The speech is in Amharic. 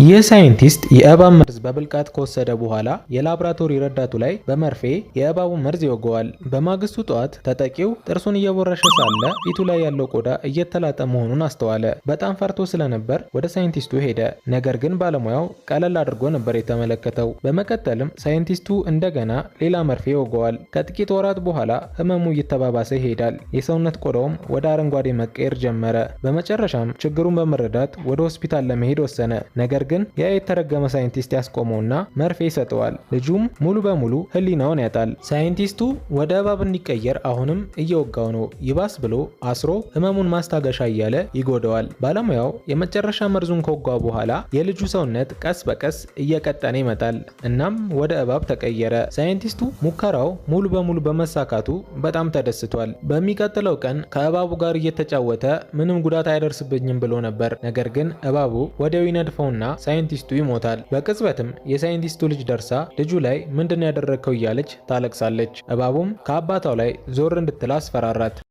ይህ ሳይንቲስት የእባብ መርዝ በብልቃጥ ከወሰደ በኋላ የላብራቶሪ ረዳቱ ላይ በመርፌ የእባቡ መርዝ ይወገዋል። በማግስቱ ጠዋት ተጠቂው ጥርሱን እየቦረሸ ሳለ ፊቱ ላይ ያለው ቆዳ እየተላጠ መሆኑን አስተዋለ። በጣም ፈርቶ ስለነበር ወደ ሳይንቲስቱ ሄደ። ነገር ግን ባለሙያው ቀለል አድርጎ ነበር የተመለከተው። በመቀጠልም ሳይንቲስቱ እንደገና ሌላ መርፌ ይወገዋል። ከጥቂት ወራት በኋላ ህመሙ እየተባባሰ ይሄዳል። የሰውነት ቆዳውም ወደ አረንጓዴ መቀየር ጀመረ። በመጨረሻም ችግሩን በመረዳት ወደ ሆስፒታል ለመሄድ ወሰነ። ነገር ግን ያ የተረገመ ሳይንቲስት ያስቆመውና መርፌ ይሰጠዋል። ልጁም ሙሉ በሙሉ ህሊናውን ያጣል። ሳይንቲስቱ ወደ እባብ እንዲቀየር አሁንም እየወጋው ነው። ይባስ ብሎ አስሮ ህመሙን ማስታገሻ እያለ ይጎደዋል። ባለሙያው የመጨረሻ መርዙን ከወጋው በኋላ የልጁ ሰውነት ቀስ በቀስ እየቀጠነ ይመጣል። እናም ወደ እባብ ተቀየረ። ሳይንቲስቱ ሙከራው ሙሉ በሙሉ በመሳካቱ በጣም ተደስቷል። በሚቀጥለው ቀን ከእባቡ ጋር እየተጫወተ ምንም ጉዳት አይደርስብኝም ብሎ ነበር። ነገር ግን እባቡ ወዲያው ይነድፈውና ሳይንቲስቱ ይሞታል። በቅጽበትም የሳይንቲስቱ ልጅ ደርሳ ልጁ ላይ ምንድን ያደረግከው እያለች ታለቅሳለች። እባቡም ከአባቷ ላይ ዞር እንድትል አስፈራራት።